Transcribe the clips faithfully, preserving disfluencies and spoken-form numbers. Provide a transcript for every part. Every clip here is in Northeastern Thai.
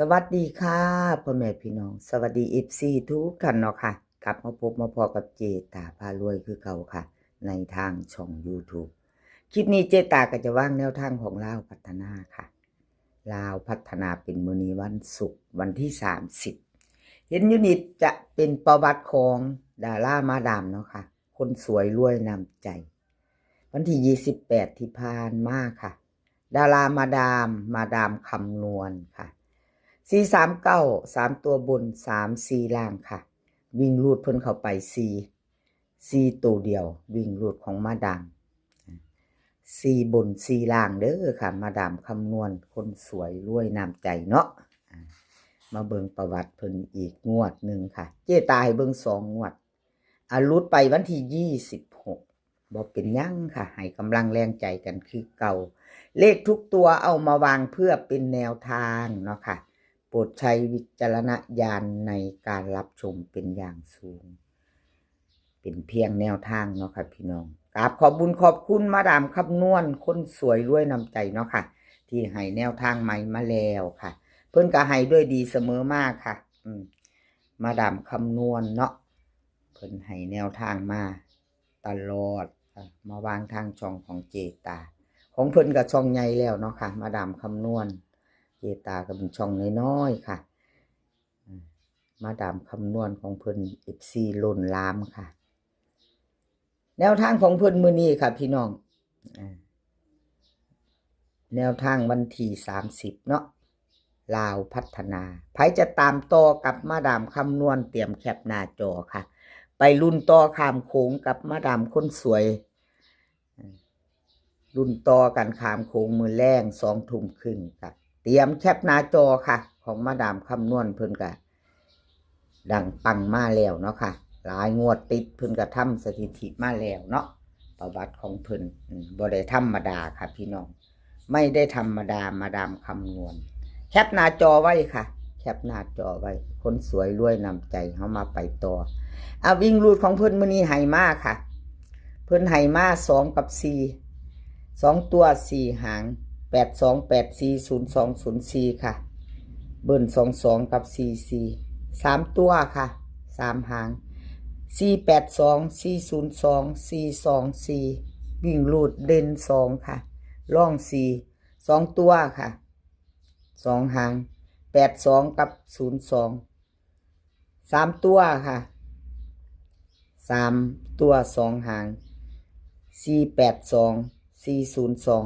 สวัสดีค่ะ พ่อแม่พี่น้อง สวัสดี เอฟซี ทุกท่านเนาะค่ะ กลับมาพบมาพ้อกับเจตาพารวยคือเก่าค่ะ ในทางช่อง YouTube คลิปนี้เจตาก็จะวางแนวทางของลาวพัฒนาค่ะ ลาวพัฒนาเป็นมื้อนี้วันศุกร์ วันที่ สามสิบ เห็นอยู่นี่จะเป็นประวัติของดารามาดามเนาะค่ะ คนสวยรวยน้ำใจ วันที่ ยี่สิบแปด ที่ผ่านมาค่ะ ดารามาดาม มาดามคำนวณค่ะ สี่สามเก้า สามตัวบน สามสี่ล่างค่ะ วิ่งรูดเพิ่นเข้าไป สี่ สี่ตัวเดียว วิ่งรูดของมาดาม สี่บน สี่ล่างเด้อค่ะ มาดามคำนวณ คนสวยรวยน้ำใจเนาะ อ่า มาเบิ่งประวัติเพิ่นอีกงวดหนึ่งค่ะ เจตาให้เบิ่งสองงวด อ่ะ หลุดไปวันที่ ยี่สิบหก บ่เป็นหยังค่ะ ให้กำลังแรงใจกันคือเก่า เลขทุกตัวเอามาวางเพื่อเป็นแนวทางเนาะค่ะ โปรดใช้วิจารณญาณในการรับชมเป็นอย่างสูง เป็นเพียงแนวทางเนาะค่ะพี่น้อง กราบขอบบุญขอบคุณมาดามคำนวณ คนสวยรวยน้ำใจเนาะค่ะ ที่ให้แนวทางใหม่มาแล้วค่ะ เพิ่นก็ให้ด้วยดีเสมอมาค่ะ อืม มาดามคำนวณเนาะ เพิ่นให้แนวทางมาตลอดค่ะ มาวางทางช่องของเจตา ของเพิ่นก็ช่องใหญ่แล้วเนาะค่ะ มาดามคำนวณ เจตาก็เป็นช่องน้อยๆค่ะ อืม มาดามคำนวณของเพิ่น เอฟซี ล้นหลามค่ะ แนวทางของเพิ่นมื้อนี้ค่ะพี่น้อง อ่า แนวทางวันที่ สามสิบ เนาะ ลาวพัฒนา ไผจะตามต่อกับมาดามคำนวณ เตรียมแคปหน้าจอค่ะ ไปลุ้นต่อข้ามโขงกับมาดามคนสวย อ่า ลุ้นต่อกันข้ามโขงมื้อแลง สองทุ่มครึ่งค่ะ เตรียมแคปหน้าจอค่ะ ของมาดามคำนวณเพิ่นก็ดังปังมาแล้วเนาะค่ะ หลายงวดติดเพิ่นก็ทำสถิติมาแล้วเนาะ ประวัติของเพิ่น อืม บ่ได้ธรรมดาค่ะพี่น้อง ไม่ได้ธรรมดา มาดามคำนวณ แคปหน้าจอไว้ค่ะ แคปหน้าจอไว้ คนสวยรวยน้ำใจ เฮามาไปต่อ อ่ะ วิ่งรูดของเพิ่นมื้อนี้ให้มาค่ะ เพิ่นให้มา สอง กับ สี่ สอง ตัว สี่ หาง แปดสอง แปดสี่ ศูนย์สอง ศูนย์สี่ ค่ะ เบิ้ล สองสอง กับ สี่สี่ สาม ตัวค่ะ สาม หาง สี่แปดสอง สี่ศูนย์สอง สี่สองสี่ วิ่งรูดเด่น สอง ค่ะ รอง สี่ สอง ตัวค่ะ สอง หาง แปดสอง กับ ศูนย์สอง สาม ตัวค่ะ สาม ตัว สอง หาง สี่แปดสอง สี่ศูนย์สอง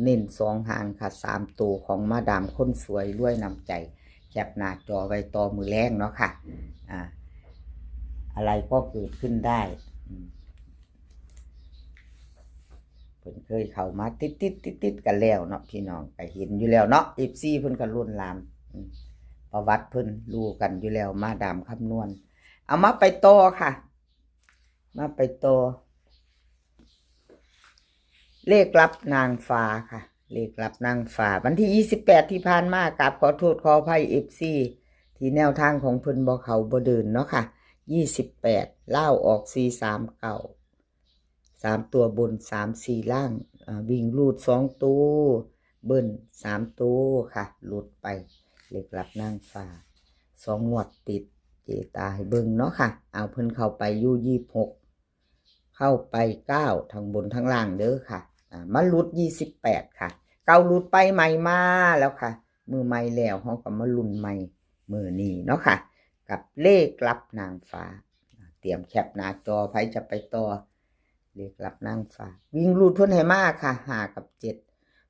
เน้น สอง หางค่ะ สาม ตัวของมาดามคนสวยรวยน้ำใจ แคปหน้าจอไว้ต่อมื้อแลงเนาะค่ะ อ่า อะไรก็เกิดขึ้นได้ อืม เพิ่นเคยเข้ามาติดๆๆๆ กันแล้วเนาะพี่น้อง ก็เห็นอยู่แล้วเนาะ เอฟซี เพิ่นก็ล้นหลาม อืม ประวัติเพิ่นรู้กันอยู่แล้ว มาดามคำนวณ เอามาไปต่อค่ะ มาไปต่อ เลขลับนางฟ้าค่ะ เลขลับนางฟ้า วันที่ ยี่สิบแปด ที่ผ่านมา กราบขอโทษขออภัย เอฟซี ที่แนวทางของเพิ่นบ่เข้าบ่เดินเนาะค่ะ ยี่สิบแปด ลาวออก สี่สามเก้า สาม ตัวบน สามสี่ล่าง อ่า วิ่งรูด สอง ตัว เบิ้ล สาม ตัวค่ะ หลุดไป เลขลับนางฟ้า สอง งวดติด เจตาให้เบิ่งเนาะค่ะ เอาเพิ่นเข้าไปอยู่ ยี่สิบหก เข้าไป เก้า ทั้งบนทั้งล่างเด้อค่ะ อ่า มาหลุด ยี่สิบแปด ค่ะ เก่าหลุดไป ใหม่มาแล้วค่ะ มือใหม่แล้ว เฮาก็มาลุ้นใหม่มื้อนี้เนาะค่ะ กับเลขลับนางฟ้า เตรียมแคปหน้าจอ ไผจะไปต่อ เลขลับนางฟ้า วิ่งรูดเพิ่นให้มาค่ะ ห้า กับ เจ็ด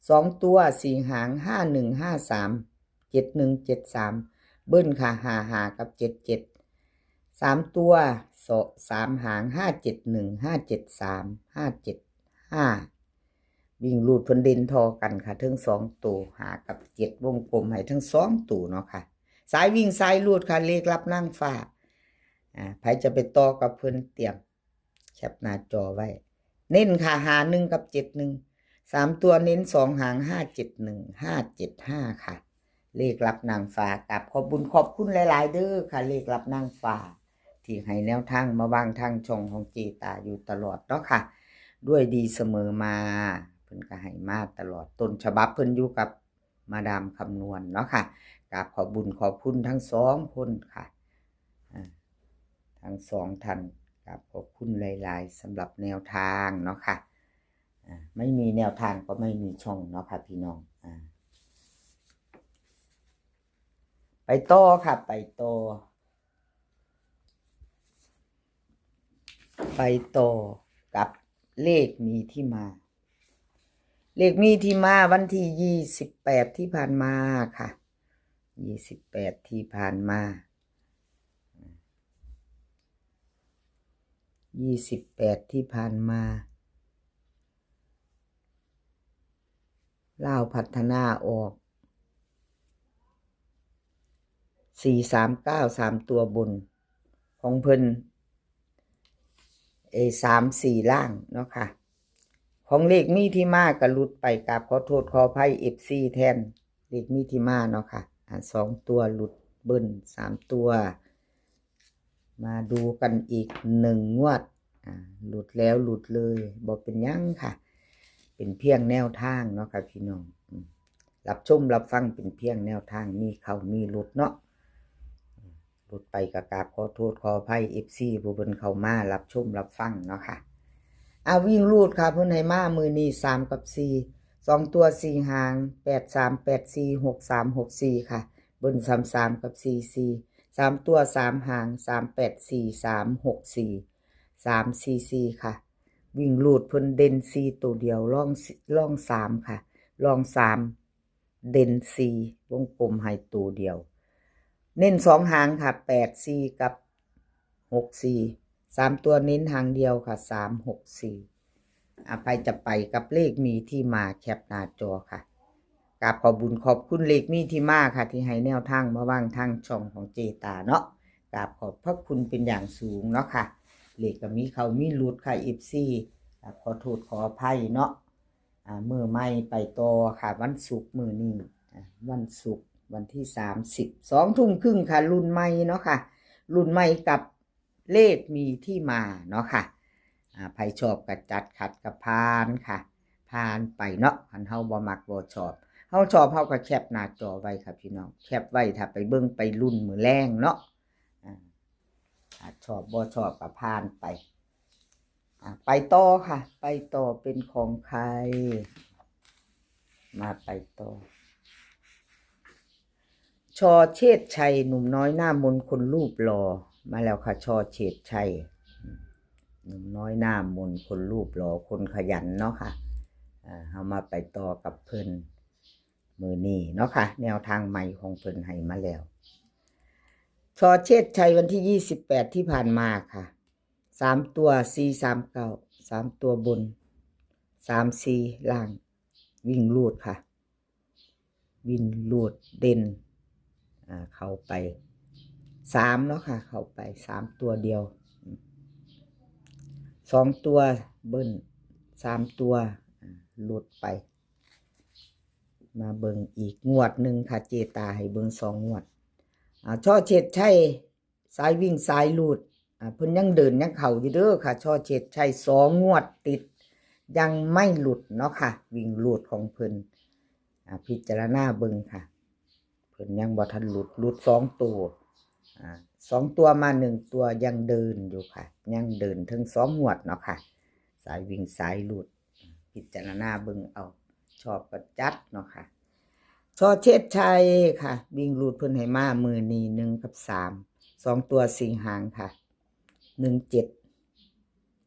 สอง ตัว สี่ หาง ห้าหนึ่ง ห้าสาม เจ็ดหนึ่ง เจ็ดสาม เบิ้ลค่ะ ห้าห้า กับ เจ็ดเจ็ด สาม ตัว สอง สาม หาง ห้าเจ็ดหนึ่ง ห้าเจ็ดสาม ห้าเจ็ดห้า วิ่งรูดเพิ่นเด่นทอกันค่ะ ทั้งสองตัว ห้า กับ เจ็ด วงกลมให้ทั้งสองตัวเนาะค่ะ สายวิ่งสายรูดค่ะ เลขลับนางฟ้า อ่า ไผจะไปต่อกับเพิ่น เตรียมแคปหน้าจอไว้ เน้นค่ะ ห้าหนึ่ง กับ เจ็ดหนึ่ง สาม ตัวเน้น สอง หาง ห้าเจ็ดหนึ่ง ห้าเจ็ดห้า ค่ะ เลขลับนางฟ้า กราบขอบบุญขอบคุณหลายๆเด้อค่ะ เลขลับนางฟ้า ที่ให้แนวทางมาวางทางช่องของเจตาอยู่ตลอดเนาะค่ะ ด้วยดีเสมอมา เพิ่นก็ให้มาตลอด ต้นฉบับเพิ่นอยู่กับมาดามคำนวณเนาะค่ะ กราบขอบบุญขอบคุณทั้งสองคนค่ะ อ่า ทั้งสองท่าน กราบขอบคุณหลายๆ สำหรับแนวทางเนาะค่ะ อ่า ไม่มีแนวทางก็ไม่มีช่องเนาะค่ะพี่น้อง อ่า ไปต่อค่ะ ไปต่อ ไปต่อกับเลขมีที่มา เลขมีที่มาวันที่ยี่สิบแปดที่ผ่านมาค่ะ ยี่สิบแปดที่ผ่านมา ยี่สิบแปดที่ผ่านมา ลาวพัฒนาออก สี่สามเก้า สามตัวบน ของเพิ่น เอ สามสี่ ล่างเนาะค่ะ ของเลขมีที่มากะหลุดไป กราบขอโทษขออภัย เอฟซี แทน เลขมีที่มาเนาะค่ะ อ่า สองตัวหลุด เบิ้ลสามตัว มาดูกันอีกหนึ่งงวด อ่า หลุดแล้วหลุดเลย บ่เป็นหยังค่ะ เป็นเพียงแนวทางเนาะค่ะพี่น้อง อืม รับชมรับฟังเป็นเพียงแนวทาง มีเข้ามีหลุดเนาะ หลุดไปกะกราบขอโทษขออภัย เอฟซี ผู้เพิ่นเข้ามารับชมรับฟังเนาะค่ะ อ่า วิ่งรูดค่ะ เพิ่นให้มามื้อนี้ สามกับสี่ สองตัวสี่หาง แปดสาม แปดสี่ หกสาม หกสี่ ค่ะ เบิ้ลสามสามกับสี่สี่ สามตัวสามหาง สามแปดสี่ สามหกสี่ สามสี่สี่ ค่ะ วิ่งรูดเพิ่นเด่นสี่ตัวเดียว รอง รองสามค่ะ รองสาม เด่นสี่ วงกลมให้ตัวเดียว เน้นสองหางค่ะ แปดสี่ กับ หกสี่ สามตัวเน้นหางเดียวค่ะ สามหกสี่ อ่ะ ไปจะไปกับเลขมีที่มา แคปหน้าจอค่ะ กราบขอบบุญขอบคุณเลขมีที่มาค่ะ ที่ให้แนวทางมาวางทางช่องของเจตาเนาะ กราบขอบพระคุณเป็นอย่างสูงเนาะค่ะ เลขก็มีเข้ามีหลุดค่ะ เอฟซี กราบขอโทษขออภัยเนาะ อ่า มื้อใหม่ไปต่อค่ะ วันศุกร์มื้อนี้ อ่า วันศุกร์วันที่สามสิบ สองทุ่มครึ่งค่ะ รุ่นใหม่เนาะค่ะ รุ่นใหม่กับเลขมีที่มาเนาะค่ะ อ่า ไผชอบก็จัด ขัดก็ผ่านค่ะ ผ่านไปเนาะ คันเฮาบ่มักบ่ชอบ เฮาชอบเฮาก็แคปหน้าจอไว้ค่ะพี่น้อง แคปไว้ถ้าไปเบิ่งไปรุ่นมื้อแลงเนาะ อ่า อ่า ชอบบ่ชอบก็ผ่านไป อ่ะ ไปต่อค่ะ ไปต่อเป็นของใคร มาไปต่อ ชอเชษชัย หนุ่มน้อยหน้ามนต์คนรูปหล่อ มาแล้วค่ะ ชอเชษชัย หนุ่มน้อยหน้ามนต์คนรูปหล่อ คนขยันเนาะค่ะ อ่า เฮามาไปต่อกับเพิ่นมื้อนี้เนาะค่ะ แนวทางใหม่ของเพิ่นให้มาแล้ว ชอเชษชัยวันที่ยี่สิบแปดที่ผ่านมาค่ะ สามตัว สี่สามเก้า สามตัวบน สามสี่ ล่าง วิ่งรูดค่ะ วิ่งรูดเด่น อ่า เข้าไป สาม เนาะค่ะ เข้าไป สาม ตัวเดียว สอง ตัวเบิ้ล สาม ตัว อ่า หลุดไป มาเบิ่งอีกงวดหนึ่งค่ะ เจตาให้เบิ่งสองงวด อ่า ชอเชษชัย สายวิ่งสายรูด อ่า เพิ่นยังเดินยังเข้าอยู่เด้อค่ะ ชอเชษชัย สองงวดติด ยังไม่หลุดเนาะค่ะ วิ่งรูดของเพิ่น อ่า พิจารณาเบิ่งค่ะ เพิ่นยังบ่ทันหลุด หลุดสองตัว อ่า สองตัวมาหนึ่งตัวยังเดินอยู่ค่ะ ยังเดินถึงสองงวดเนาะค่ะ สายวิ่งสายรูด พิจารณาเบิ่งเอา ชอบก็จัดเนาะค่ะ ชอเชษชัยค่ะ วิ่งรูดเพิ่นให้มามื้อนี้ หนึ่งกับสาม สองตัวสี่หางค่ะ หนึ่งเจ็ด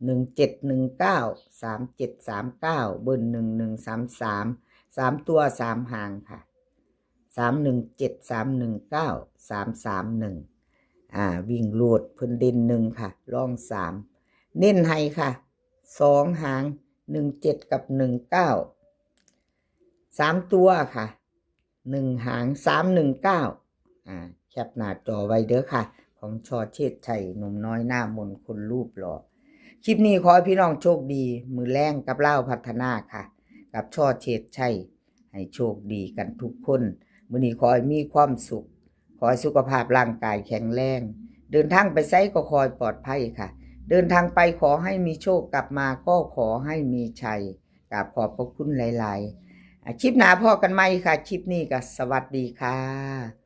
หนึ่งเจ็ดหนึ่งเก้า สามเจ็ดสามเก้า เบิ้ล หนึ่งหนึ่งสามสาม สามตัวสามหางค่ะ สามหนึ่งเจ็ด สามหนึ่งเก้า สามสามหนึ่ง อ่า วิ่งรูดเพิ่นเด่นหนึ่งค่ะ รองสาม เน้นให้ค่ะ สองหาง หนึ่งเจ็ด กับ หนึ่งเก้า สามตัวค่ะ หนึ่งหาง สามหนึ่งเก้า อ่า แคปหน้าจอไว้เด้อค่ะ ของชอเชษชัย หนุ่มน้อยหน้ามนต์คนรูปหล่อ คลิปนี้ขอให้พี่น้องโชคดี มื้อแลงกับลาวพัฒนาค่ะ กับชอเชษชัย ให้โชคดีกันทุกคน มื้อนี้ขอให้มีความสุข ขอให้สุขภาพร่างกายแข็งแรง เดินทางไปไสก็ขอให้ปลอดภัยค่ะ เดินทางไปขอให้มีโชค กลับมาก็ขอให้มีชัย กราบขอบพระคุณหลายๆ อ่ะ คลิปหน้าพ้อกันใหม่ค่ะ คลิปนี้ก็สวัสดีค่ะ